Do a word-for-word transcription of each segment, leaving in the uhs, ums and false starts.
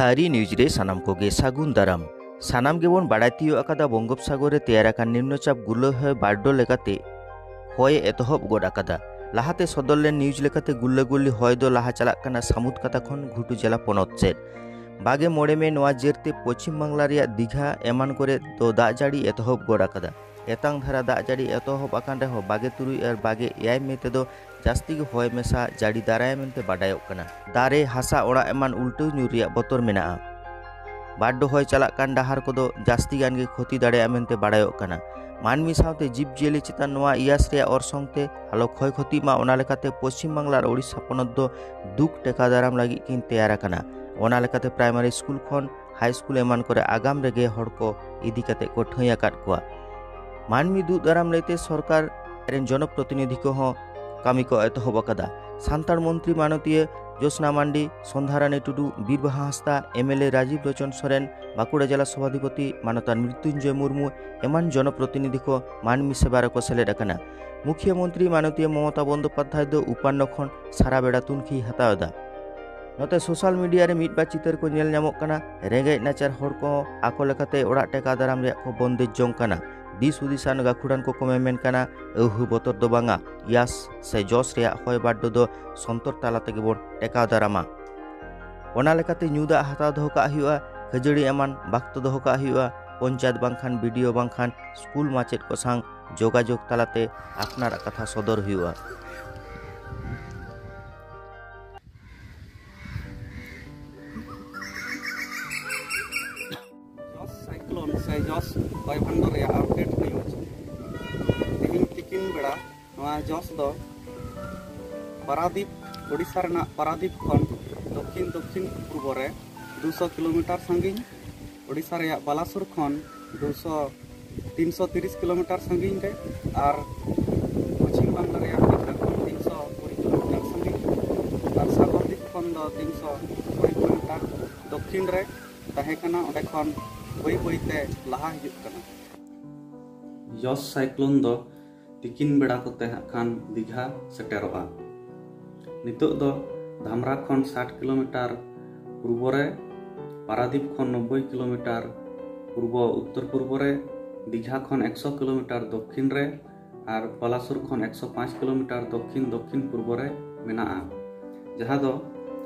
ᱟᱹᱨᱤ ᱱᱤᱭᱩᱡᱽ ᱨᱮ ᱥᱟᱱᱟᱢ ᱠᱚᱜᱮ ᱥᱟᱹᱜᱩᱱ ᱫᱟᱨᱟᱢ᱾ ᱥᱟᱱᱟᱢ ᱜᱮᱵᱚᱱ ᱵᱟᱲᱟᱭ ᱛᱤᱭᱳᱜ ᱟᱠᱟᱫᱟ, ᱵᱚᱝᱜᱳᱯᱥᱟᱜᱚᱨ ᱨᱮ ᱛᱮᱭᱟᱨ ᱟᱠᱟᱱ ᱱᱤᱢᱱᱚ ᱪᱟᱯ ᱜᱩᱞᱟᱹ ᱦᱚᱭ ᱵᱟᱨᱰᱳ ᱞᱮᱠᱟᱛᱮ ᱦᱚᱭ ᱮ ᱮᱛᱚᱦᱚᱵ ᱜᱚᱫ ᱟᱠᱟᱫᱟ᱾ ᱞᱟᱦᱟᱛᱮ ᱥᱚᱫᱚᱨ ᱞᱮᱱ ᱱᱤᱭᱩᱡᱽ ᱞᱮᱠᱟᱛᱮ ᱜᱩᱞᱞᱟᱹ ᱜᱩᱞᱞᱤ ᱦᱚᱭ ᱫᱚ ᱞᱟᱦᱟ ᱪᱟᱞᱟᱜ ᱠᱟᱱᱟ ᱥᱟᱹᱢᱩᱫ ᱠᱟᱛᱷᱟ ᱠᱷᱚᱱ ᱜᱷᱩᱴᱩ ᱡᱮᱞᱟ ᱯᱚᱱᱚᱛ ᱥᱮᱫ᱾ ᱵᱟᱜᱮ ᱢᱚᱬᱮ ᱢᱮ ᱱᱚᱣᱟ ᱡᱮᱨᱛᱮ ᱯᱚᱪᱷᱤᱢ ᱵᱟᱝᱞᱟ ᱨᱮᱭᱟᱜ ᱫᱤᱜᱷᱟ ᱮᱢᱟᱱ ᱠᱚᱨᱮ ᱫᱚ ᱫᱟᱜ ᱡᱟᱹᱲᱤ ᱮᱛᱚᱦᱚᱵ ᱜᱚᱫ ᱟᱠᱟᱫᱟ᱾ ᱮᱛᱟᱝ ᱫᱷᱟᱨᱟ ᱫᱟᱜ ᱡᱟᱹᱲᱤ ᱮᱛᱚᱦᱚᱵ ᱟᱠᱟᱱ ᱨᱮᱦᱚᱸ ᱵᱟᱜᱮ ᱛᱩᱨᱩᱭ ᱟᱨ ᱵᱟᱜᱮ ᱮᱭᱟᱭ ᱢᱮ ᱛᱮᱫᱚ ᱡᱟᱹᱥᱛᱤ ᱜᱮ ᱦᱚᱭ ᱢᱮᱥᱟ ᱡᱟᱹᱲᱤ ᱫᱟᱨᱟᱭᱟ ᱢᱮᱱᱛᱮ ᱵᱟᱰᱟᱭᱚᱜ ᱠᱟᱱᱟ᱾ ᱫᱟᱨᱮ, ᱦᱟᱥᱟ, ᱚᱲᱟᱜ ᱮᱢᱟᱱ ᱩᱞᱴᱟᱹᱣ ᱧᱩᱨ ᱨᱮᱭᱟᱜ ᱵᱚᱛᱚᱨ ᱢᱮᱱᱟᱜᱼᱟ᱾ ᱵᱟᱨᱰᱳ ᱦᱚᱭ ᱪᱟᱞᱟᱜ ᱠᱟᱱ ᱰᱟᱦᱟᱨ ᱠᱚᱫᱚ ᱡᱟᱹᱥᱛᱤ ᱜᱟᱱ ᱜᱮ ᱠᱷᱚᱛᱤ ᱫᱟᱲᱮᱭᱟᱜᱼᱟ ᱢᱮᱱᱛᱮ ᱵᱟᱰᱟᱭᱚᱜ ᱠᱟᱱᱟ᱾ ᱢᱟᱹᱱᱢᱤ ᱥᱟᱶᱛᱮ ᱡᱤᱵᱽ ᱡᱤᱭᱟᱹᱞᱤ ᱪᱮᱛᱟᱱ ᱱᱚᱣᱟ ᱤᱭᱟᱥ ᱨᱮᱭᱟᱜ ᱚᱨᱥᱚᱝ ᱛᱮ ᱟᱞᱚ ᱠᱷᱚᱭ ᱠᱷᱚᱛᱤᱜ ᱢᱟ, ᱚᱱᱟ ᱞᱮᱠᱟᱛᱮ ᱯᱚᱪᱷᱤᱢ ᱵᱟᱝᱞᱟ ᱟᱨ ᱳᱰᱤᱥᱟ ᱯᱚᱱᱚᱛ ᱫᱚ ᱫᱩᱠ ᱴᱮᱠᱟᱣ ᱫᱟᱨᱟᱢ ᱞᱟᱹᱜᱤᱫ ᱠᱤᱱ ᱛᱮᱭᱟᱨ ᱟᱠᱟᱱᱟ᱾ ᱚᱱᱟ ᱞᱮᱠᱟᱛᱮ ᱯᱨᱟᱭᱢᱟᱨᱤ ᱥᱠᱩᱞ ᱠᱷᱚᱱ ᱦᱟᱭ ᱥᱠᱩᱞ ᱮᱢᱟᱱ ᱠᱚᱨᱮ ᱟᱜᱟᱢ ᱨᱮᱜᱮ ᱦᱚᱲ ᱠᱚ ᱤᱫᱤ ᱠᱟᱛᱮ ᱠᱚ ᱴᱷᱟᱹᱭ ᱟᱠᱟᱫ ᱠᱚᱣᱟ᱾ ᱢᱟᱹᱱᱢᱤ ᱫᱩᱜ ᱫᱟᱨᱟᱢ ᱞᱟᱹᱭᱛᱮ ᱥᱚᱨᱠᱟᱨ ᱨᱮᱱ ᱡᱚᱱᱚᱯᱨᱚᱛᱤᱱᱤᱫᱷᱤ ᱠᱚᱦᱚᱸ ᱠᱟᱹᱢᱤ ᱠᱚ ᱮᱛᱚᱦᱚᱵ ᱟᱠᱟᱫᱟ᱾ ᱥᱟᱱᱛᱟᱲ ᱢᱚᱱᱛᱨᱤ ᱢᱟᱱᱚᱛᱤᱭᱟᱹ ᱡᱳᱥᱱᱟ ᱢᱟᱱᱰᱤ, ᱥᱚᱱᱫᱷᱟᱨᱟᱱᱤ ᱴᱩᱰᱩ, ᱵᱤᱨᱵᱟᱦᱟ ᱦᱟᱸᱥᱫᱟ, ᱮᱢᱮᱞᱮ ᱨᱟᱡᱤᱵ ᱞᱳᱪᱚᱱ ᱥᱚᱨᱮᱱ, ᱵᱟᱸᱠᱩᱲᱟ ᱡᱮᱞᱟ ᱥᱚᱵᱷᱟᱫᱷᱤᱯᱚᱛᱤ ᱢᱟᱱᱚᱛᱟᱱ ᱢᱨᱤᱛᱩᱧᱡᱚᱭ ᱢᱩᱨᱢᱩ ᱮᱢᱟᱱ ᱡᱚᱱᱚᱯᱨᱚᱛᱤᱱᱤᱫᱷᱤ ᱠᱚ ᱢᱟᱹᱱᱢᱤ ᱥᱮᱵᱟ ᱨᱮᱠᱚ ᱥᱮᱞᱮᱫ ᱟᱠᱟᱱᱟ᱾ ᱢᱩᱠᱷᱭᱟᱹ ᱢᱚᱱᱛᱨᱤ ᱢᱟᱱᱚᱛᱤᱭᱟᱹ ᱢᱚᱢᱚᱛᱟ ᱵᱚᱱᱫᱳᱯᱟᱫᱽᱫᱷᱟᱭ ᱫᱚ ᱩᱯᱟᱱᱱᱚ ᱠᱷᱚᱱ ᱥᱟᱨᱟ ᱵᱮᱲᱟ ᱛᱩᱱᱠᱷᱤᱭ ᱦᱟᱛᱟᱣ ᱮᱫᱟ᱾ ᱱᱚᱛᱮ ᱥᱳᱥᱟᱞ ᱢᱤᱰᱤᱭᱟ ᱨᱮ ᱢᱤᱫ ᱵᱟᱨ ᱪᱤᱛᱟᱹᱨ ᱠᱚ ᱧᱮᱞ ᱧᱟᱢᱚᱜ ᱠᱟᱱᱟ᱾ ᱨᱮᱸᱜᱮᱡ ᱱᱟᱪᱟᱨ ᱦᱚᱲ ᱠᱚᱦᱚᱸ ᱟᱠᱚ ᱞᱮᱠᱟᱛᱮ ᱚᱲᱟᱜ ᱴᱮᱠᱟᱣ ᱫᱟᱨᱟᱢ ᱨᱮᱭᱟᱜ ᱠᱚ ᱵᱚᱱᱫᱮᱡ ᱡᱚᱝ ᱠᱟᱱᱟ᱾ ᱫᱤᱥ ᱦᱩᱫᱤᱥᱟᱱ ᱜᱟᱹᱠᱷᱩᱲᱟᱱ ᱠᱚᱠᱚ ᱢᱮᱢᱮᱱ ᱠᱟᱱᱟ, ᱟᱹᱣᱦᱟᱹ ᱵᱚᱛᱚᱨ ᱫᱚ ᱵᱟᱝᱟ, ᱤᱭᱟᱥ ᱥᱮ ᱡᱚᱥ ᱨᱮᱭᱟᱜ ᱦᱚᱭ ᱵᱟᱨᱰᱳ ᱫᱚ ᱥᱚᱱᱛᱚᱨ ᱛᱟᱞᱟ ᱛᱮᱜᱮ ᱵᱚᱱ ᱴᱮᱠᱟᱣ ᱫᱟᱨᱟᱢᱟ᱾ ᱚᱱᱟ ᱞᱮᱠᱟᱛᱮ ᱧᱩ ᱫᱟᱜ ᱦᱟᱛᱟᱣ ᱫᱚᱦᱚ ᱠᱟᱜ ᱦᱩᱭᱩᱜᱼᱟ, ᱠᱷᱟᱹᱡᱟᱹᱲᱤ ᱮᱢᱟᱱ ᱵᱟᱠᱛᱚ ᱫᱚᱦᱚ ᱠᱟᱜ ᱦᱩᱭᱩᱜᱼᱟ, ᱯᱚᱧᱪᱟᱭᱮᱛ ᱵᱟᱝᱠᱷᱟᱱ ᱵᱤ ᱰᱤ ᱳ ᱵᱟᱝᱠᱷᱟᱱ ᱥᱠᱩᱞ ᱢᱟᱪᱮᱫ ᱠᱚ ᱥᱟᱶ ᱡᱳᱜᱟᱡᱳᱜᱽ ᱛᱟᱞᱟᱛᱮ ᱟᱯᱱᱟᱨᱟᱜ ᱠᱟᱛᱷᱟ ᱥᱚᱫᱚᱨ ᱦᱩᱭᱩᱜᱼᱟ᱾ ᱡᱚᱥ ᱥᱟᱭᱠᱞᱳᱱ ᱥᱮ ᱡᱚᱥ ᱦᱚᱭ ᱵᱷᱟᱱᱰᱚ ᱨᱮᱭᱟᱜ ᱟᱯᱰᱮᱴ ᱱᱤᱭᱩᱡᱽ᱾ ᱛᱮᱦᱮᱧ ᱛᱤᱠᱤᱱ ᱵᱮᱲᱟ ᱱᱚᱣᱟ ᱡᱚᱥ ᱫᱚ ᱯᱟᱨᱟᱫᱤᱯ, ᱳᱰᱤᱥᱟ ᱨᱮᱱᱟᱜ ᱯᱟᱨᱟᱫᱤᱯ ᱠᱷᱚᱱ ᱫᱚᱠᱠᱷᱤᱱ ᱫᱚᱠᱠᱷᱤᱱ ᱯᱩᱨᱵᱚ ᱨᱮ ᱫᱩᱥᱚ ᱠᱤᱞᱳᱢᱤᱴᱟᱨ ᱥᱟᱺᱜᱤᱧ, ᱳᱰᱤᱥᱟ ᱨᱮᱭᱟᱜ ᱵᱟᱞᱟᱥᱩᱨ ᱠᱷᱚᱱ ᱫᱩᱥᱚ, ᱛᱤᱱᱥᱚ ᱛᱤᱨᱤᱥ ᱠᱤᱞᱳᱢᱤᱴᱟᱨ ᱥᱟᱺᱜᱤᱧ ᱨᱮ, ᱟᱨ ᱯᱚᱪᱷᱤᱢ ᱵᱟᱝᱞᱟ ᱨᱮᱭᱟᱜ ᱫᱤᱜᱷᱟ ᱠᱷᱚᱱ ᱛᱤᱱᱥᱚ ᱠᱩᱲᱤ ᱠᱤᱞᱳᱢᱤᱴᱟᱨ ᱥᱟᱺᱜᱤᱧ, ᱟᱨ ᱥᱟᱜᱚᱨ ᱫᱤᱯ ᱠᱷᱚᱱ ᱫᱚ ᱛᱤᱱᱥᱚ ᱠᱩᱲᱤ ᱠᱤᱞᱳᱢᱤᱴᱟᱨ ᱫᱚᱠᱠᱷᱤᱱ ᱨᱮ ᱛᱟᱦᱮᱸ ᱠᱟᱱᱟ᱾ ᱚᱸᱰᱮ ᱠᱷᱚᱱ ᱵᱟᱹᱭ ᱵᱟᱹᱭ ᱛᱮ ᱞᱟᱦᱟ ᱦᱤᱡᱩᱜ ᱠᱟᱱᱟ᱾ ᱡᱚᱥ ᱥᱟᱭᱠᱞᱳᱱ ᱫᱚ ᱛᱤᱠᱤᱱ ᱵᱮᱲᱟ ᱠᱚᱛᱮ ᱦᱟᱸᱜ ᱠᱷᱟᱱ ᱫᱤᱜᱷᱟ ᱥᱮᱴᱮᱨᱚᱜᱼᱟ᱾ ᱱᱤᱛᱚᱜ ᱫᱚ ᱫᱷᱟᱢᱨᱟ ᱠᱷᱚᱱ ᱥᱟᱴ ᱠᱤᱞᱳᱢᱤᱴᱟᱨ ᱯᱩᱨᱵᱚ ᱨᱮ ᱯᱟᱨᱟᱫᱤᱯ ᱠᱷᱚᱱ ᱱᱚᱵᱵᱳᱭ ᱠᱤᱞᱳᱢᱤᱴᱟᱨ ᱯᱩᱨᱵᱚ ᱩᱛᱛᱚᱨ ᱯᱩᱨᱵᱚ ᱨᱮ, ᱫᱤᱜᱷᱟ ᱠᱷᱚᱱ ᱮᱠᱥᱚ ᱠᱤᱞᱳᱢᱤᱴᱟᱨ ᱫᱚᱠᱠᱷᱤᱱ ᱨᱮ ᱟᱨ ᱵᱟᱞᱟᱥᱳᱨ ᱠᱷᱚᱱ ᱮᱠᱥᱚ ᱯᱟᱸᱪ ᱠᱤᱞᱳᱢᱤᱴᱟᱨ ᱫᱚᱠᱠᱷᱤᱱ ᱫᱚᱠᱠᱷᱤᱱ ᱯᱩᱨᱵᱚ ᱨᱮ ᱢᱮᱱᱟᱜᱼᱟ, ᱡᱟᱦᱟᱸ ᱫᱚ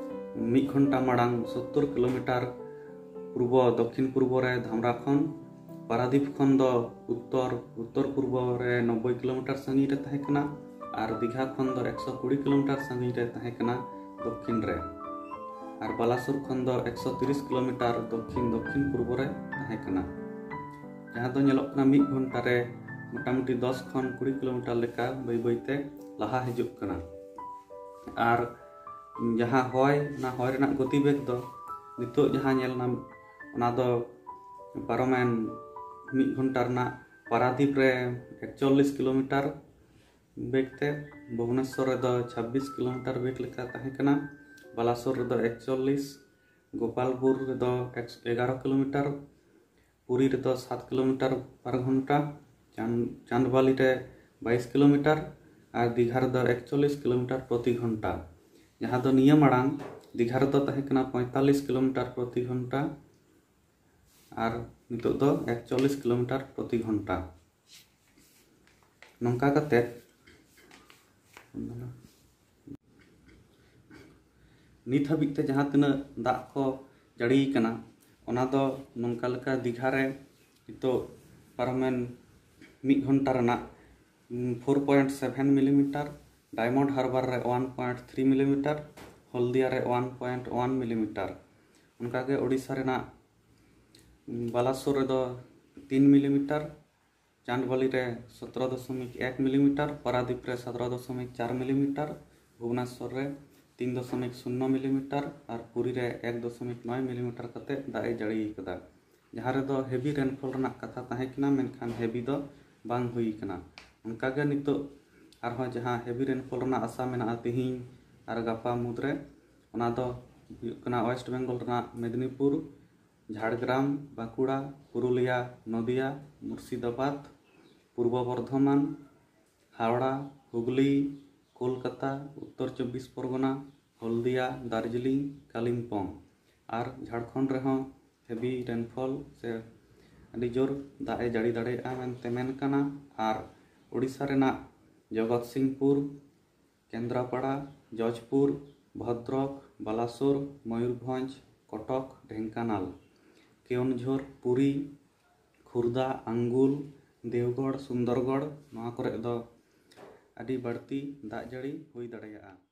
ᱢᱤᱫ ᱜᱷᱚᱱᱴᱟ ᱢᱟᱲᱟᱝ ᱥᱳᱛᱛᱳᱨ ᱠᱤᱞᱳᱢᱤᱴᱟᱨ ᱯᱩᱨᱵᱚ ᱫᱚᱠᱠᱷᱤᱱ ᱯᱩᱨᱵᱚ ᱨᱮ ᱫᱷᱟᱢᱨᱟ ᱠᱷᱚᱱ, ᱯᱟᱨᱟᱫᱤᱯ ᱠᱷᱚᱱ ᱫᱚ ᱩᱛᱛᱚᱨ ᱩᱛᱛᱚᱨ ᱯᱩᱨᱵᱚ ᱨᱮ ᱱᱚᱵᱵᱳᱭ ᱠᱤᱞᱳᱢᱤᱴᱟᱨ ᱥᱟᱺᱜᱤᱧ ᱨᱮ ᱛᱟᱦᱮᱸ ᱠᱟᱱᱟ ᱟᱨ ᱫᱤᱜᱷᱟ ᱠᱷᱚᱱ ᱫᱚ ᱮᱠᱥᱚ ᱠᱩᱲᱤ ᱠᱤᱞᱳᱢᱤᱴᱟᱨ ᱥᱟᱺᱜᱤᱧ ᱨᱮ ᱛᱟᱦᱮᱸ ᱠᱟᱱᱟ ᱫᱚᱠᱠᱷᱤᱱ ᱨᱮ, ᱟᱨ ᱵᱟᱞᱟᱥᱳᱨ ᱠᱷᱚᱱ ᱫᱚ ᱮᱠᱥᱚ ᱛᱤᱨᱤᱥ ᱠᱤᱞᱳᱢᱤᱴᱟᱨ ᱫᱚᱠᱠᱷᱤᱱ ᱫᱚᱠᱠᱷᱤᱱ ᱯᱩᱨᱵᱚ ᱨᱮ ᱛᱟᱦᱮᱸ ᱠᱟᱱᱟ, ᱡᱟᱦᱟᱸ ᱫᱚ ᱧᱮᱞᱚᱜ ᱠᱟᱱᱟ ᱢᱤᱫ ᱜᱷᱚᱱᱴᱟ ᱨᱮ ᱢᱚᱴᱟᱢᱩᱴᱤ ᱫᱚᱥ ᱠᱷᱚᱱ ᱠᱩᱲᱤ ᱠᱤᱞᱳᱢᱤᱴᱟᱨ ᱞᱮᱠᱟ ᱵᱟᱹᱭ ᱵᱟᱹᱭ ᱛᱮ ᱞᱟᱦᱟ ᱦᱤᱡᱩᱜ ᱠᱟᱱᱟ᱾ ᱟᱨ ᱡᱟᱦᱟᱸ ᱦᱚᱭ, ᱚᱱᱟ ᱦᱚᱭ ᱨᱮᱱᱟᱜ ᱜᱚᱛᱤ ᱵᱮᱜᱽ ᱫᱚ ᱱᱤᱛᱚᱜ ᱡᱟᱦᱟᱸ ᱧᱮᱞ ᱧᱟᱢ, ᱚᱱᱟ ᱫᱚ ᱯᱟᱨᱚᱢᱮᱱ ᱢᱤᱫ ᱜᱷᱚᱱᱴᱟ ᱨᱮᱱᱟᱜ ᱯᱟᱨᱟᱫᱤᱯ ᱨᱮ ᱮᱠᱪᱚᱞᱞᱤᱥ ᱠᱤᱞᱳᱢᱤᱴᱟᱨ ᱵᱮᱜᱽ ᱛᱮ, ᱵᱷᱩᱵᱽᱱᱮᱥᱥᱚᱨ ᱨᱮᱫᱚ ᱪᱷᱟᱵᱵᱤᱥ ᱠᱤᱞᱳᱢᱤᱴᱟᱨ ᱵᱮᱜᱽ ᱞᱮᱠᱟ ᱛᱟᱦᱮᱸ ᱠᱟᱱᱟ, ᱵᱟᱞᱟᱥᱳᱨ ᱨᱮᱫᱚ ᱮᱠᱪᱚᱞᱞᱤᱥ, ᱜᱳᱯᱟᱞᱯᱩᱨ ᱨᱮᱫᱚ ᱮᱠ-, ᱮᱜᱟᱨᱚ ᱠᱤᱞᱳᱢᱤᱴᱟᱨ, ᱯᱩᱨᱤ ᱨᱮᱫᱚ ᱥᱟᱛ ᱠᱤᱞᱳᱢᱤᱴᱟᱨ ᱯᱟᱨ ᱜᱷᱚᱱᱴᱟ, ᱪᱟᱱ-, ᱪᱟᱸᱫᱽᱵᱟᱞᱤ ᱨᱮ ᱵᱟᱭᱤᱥ ᱠᱤᱞᱳᱢᱤᱴᱟᱨ ᱟᱨ ᱫᱤᱜᱷᱟ ᱨᱮᱫᱚ ᱮᱠᱪᱚᱞᱞᱤᱥ ᱠᱤᱞᱳᱢᱤᱴᱟᱨ ᱯᱨᱚᱛᱤ ᱜᱷᱚᱱᱴᱟ, ᱡᱟᱦᱟᱸ ᱫᱚ ᱱᱤᱭᱟᱹ ᱢᱟᱲᱟᱝ ᱫᱤᱜᱷᱟ ᱨᱮᱫᱚ ᱛᱟᱦᱮᱸ ᱠᱟᱱᱟ ᱯᱚᱸᱭᱛᱟᱞᱞᱤᱥ ᱠᱤᱞᱳᱢᱤᱴᱟᱨ ᱯᱨᱚᱛᱤ ᱜᱷᱚᱱᱴᱟ ᱟᱨ ᱱᱤᱛᱚᱜ ᱫᱚ ᱮᱠᱪᱚᱞᱞᱤᱥ ᱠᱤᱞᱳᱢᱤᱴᱟᱨ ᱯᱨᱚᱛᱤ ᱜᱷᱚᱱᱴᱟ᱾ ᱱᱚᱝᱠᱟ ᱠᱟᱛᱮ ᱱᱤᱛ ᱦᱟᱹᱵᱤᱡ ᱛᱮ ᱡᱟᱦᱟᱸ ᱛᱤᱱᱟᱹᱜ ᱫᱟᱜ ᱠᱚ ᱡᱟᱹᱲᱤ ᱠᱟᱱᱟ, ᱚᱱᱟ ᱫᱚ ᱱᱚᱝᱠᱟ ᱞᱮᱠᱟ: ᱫᱤᱜᱷᱟ ᱨᱮ ᱱᱤᱛᱚᱜ ᱯᱟᱨᱚᱢᱮᱱ ᱢᱤᱫ ᱜᱷᱚᱱᱴᱟ ᱨᱮᱱᱟᱜ four point seven millimetre, diamond ᱦᱟᱨᱵᱟᱨ ᱨᱮ one point three millimetre, Haldia ᱨᱮ ᱳᱣᱟᱱ ᱯᱚᱭᱮᱱᱴ ᱳᱣᱟᱱ ᱢᱤᱞᱤᱢᱤᱴᱟᱨ᱾ ᱚᱱᱠᱟᱜᱮ ᱳᱰᱤᱥᱟ ᱨᱮᱱᱟᱜ ᱵᱟᱞᱟᱥᱳᱨ ᱨᱮᱫᱚ ᱛᱤᱱ ᱢᱤᱞᱤᱢᱤᱴᱟᱨ, ᱪᱟᱸᱫᱽᱵᱟᱞᱤ ᱨᱮ ᱥᱚᱛᱨᱚ ᱫᱚᱥᱚᱢᱤᱠ ᱮᱠ ᱢᱤᱞᱤᱢᱤᱴᱟᱨ, ᱯᱟᱨᱟᱫᱤᱯ ᱨᱮ ᱥᱚᱛᱨᱚ ᱫᱚᱥᱚᱢᱤᱠ ᱪᱟᱨ ᱢᱤᱞᱤᱢᱤᱴᱟᱨ, ᱵᱷᱩᱵᱽᱱᱮᱥᱥᱚᱨ ᱨᱮ ᱛᱤᱱ ᱫᱚᱥᱚᱢᱤᱠ ᱥᱩᱱᱱᱚ ᱢᱤᱞᱤᱢᱤᱴᱟᱨ ᱟᱨ ᱯᱩᱨᱤ ᱨᱮ ᱮᱠ ᱫᱚᱥᱚᱢᱤᱠ ᱱᱚᱭ ᱢᱤᱞᱤᱢᱤᱴᱟᱨ ᱠᱟᱛᱮ ᱫᱟᱜ ᱮ ᱡᱟᱹᱲᱤ ᱟᱠᱟᱫᱟ, ᱡᱟᱦᱟᱸ ᱨᱮᱫᱚ ᱦᱮᱵᱤ ᱨᱮᱱᱯᱷᱚᱞ ᱨᱮᱱᱟᱜ ᱠᱟᱛᱷᱟ ᱛᱟᱦᱮᱸ ᱠᱟᱱᱟ, ᱢᱮᱱᱠᱷᱟᱱ ᱦᱮᱵᱤ ᱫᱚ ᱵᱟᱝ ᱦᱩᱭ ᱟᱠᱟᱱᱟ᱾ ᱚᱱᱠᱟᱜᱮ ᱱᱤᱛᱚᱜ ᱟᱨᱦᱚᱸ ᱡᱟᱦᱟᱸ ᱦᱮᱵᱤ ᱨᱮᱱᱯᱷᱚᱞ ᱨᱮᱱᱟᱜ ᱟᱥᱟ ᱢᱮᱱᱟᱜᱼᱟ ᱛᱮᱦᱮᱧ ᱟᱨ ᱜᱟᱯᱟ ᱢᱩᱫᱽᱨᱮ, ᱚᱱᱟ ᱫᱚ ᱦᱩᱭᱩᱜ ᱠᱟᱱᱟ ᱳᱭᱮᱥᱴ ᱵᱮᱝᱜᱚᱞ ᱨᱮᱱᱟᱜ ᱢᱮᱫᱽᱱᱤᱯᱩᱨ, ᱡᱷᱟᱲᱜᱨᱟᱢ, ᱵᱟᱸᱠᱩᱲᱟ, ᱯᱩᱨᱩᱞᱤᱭᱟ, ᱱᱚᱫᱤᱭᱟ, ᱢᱩᱨᱥᱤᱫᱟᱵᱟᱫᱽ, ᱯᱩᱨᱵᱚ ᱵᱚᱨᱫᱷᱚᱢᱟᱱ, ᱦᱟᱣᱲᱟ, ᱦᱩᱜᱽᱞᱤ, ᱠᱳᱞᱠᱟᱛᱟ, ᱩᱛᱛᱚᱨ ᱪᱚᱵᱵᱤᱥ ᱯᱚᱨᱜᱚᱱᱟ, ᱦᱚᱞᱫᱤᱭᱟ, ᱫᱟᱨᱡᱤᱞᱤᱝ, ᱠᱟᱞᱤᱢᱯᱚᱝ᱾ ᱟᱨ ᱡᱷᱟᱲᱠᱷᱚᱸᱰ ᱨᱮᱦᱚᱸ heavy rainfall ᱥᱮ ᱟᱹᱰᱤ ᱡᱳᱨ ᱫᱟᱜ ᱮ ᱡᱟᱹᱲᱤ ᱫᱟᱲᱮᱭᱟᱜᱼᱟ ᱢᱮᱱᱛᱮ ᱢᱮᱱ ᱠᱟᱱᱟ᱾ ᱟᱨ ᱳᱰᱤᱥᱟ ᱨᱮᱱᱟᱜ ᱡᱚᱜᱚᱛᱥᱤᱝᱯᱩᱨ, ᱠᱮᱱᱫᱨᱟᱯᱟᱲᱟ, ᱡᱚᱡᱽᱯᱩᱨ, ᱵᱷᱚᱫᱨᱚᱠ, ᱵᱟᱞᱟᱥᱳᱨ, ᱢᱚᱭᱩᱨᱵᱷᱚᱸᱡᱽ, ᱠᱚᱴᱚᱠ, ᱰᱷᱮᱝᱠᱟᱱᱟᱞ, ᱠᱮᱣᱚᱱᱡᱷᱳᱨ, ᱯᱩᱨᱤ, ᱠᱷᱩᱨᱫᱟ, ᱟᱝᱜᱩᱞ, ᱫᱮᱣᱜᱚᱲ, ᱥᱩᱱᱫᱚᱨᱜᱚᱲ, ᱱᱚᱣᱟ ᱠᱚᱨᱮ ᱫᱚ ᱟᱹᱰᱤ ᱵᱟᱹᱲᱛᱤ ᱫᱟᱜ ᱡᱟᱹᱲᱤ ᱦᱩᱭ ᱫᱟᱲᱮᱭᱟᱜᱼᱟ᱾